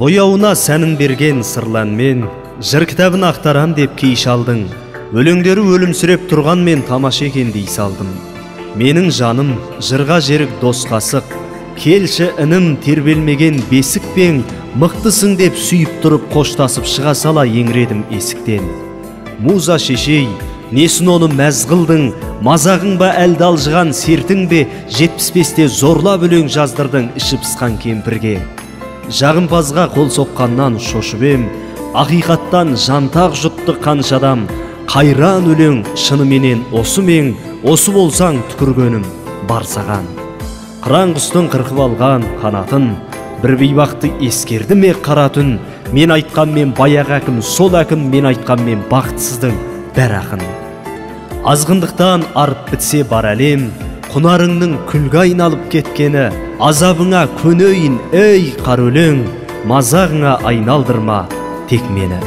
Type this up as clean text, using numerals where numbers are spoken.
Бояуына сәнін берген сырланмен, жыр кітабын ақтарам деп кей шалдың, өлеңдері өлімсіреп тұрғанмен тамаша екен дей салдым. Менің жаным жырға жерік дос қасық, келші інім тербелмеген бесікпен, мықтысың деп сүйіп тұрып қоштасып шыға сала еңіредім есіктен. Муза шешей, несін оны мәз қылдың, мазағың ба әлді алжыған сертің бе, 75-те зорлап өлең жаздырдың іші пысқан кемпірге. Жағымпазға қол соққаннан шошып ем, ақиқаттан жантақ жұтты қанша адам, қайран өлең шыныменен осы мен, осы болсаң түкіргенім бар саған. Қыран құстың қырқып алған қанатын, бір бейбақты ескерді ме қара түн, мен айтқанмен баяғы әкім, сол әкім, мен айтқанмен бақытсыздың бәрі ақын. Азғындықтан арып бітсе бар әлем, құнарыңның күлге айналып кеткені, азабыңа көнейін, ей қара өлең, мазағыңа айналдырма тек мені.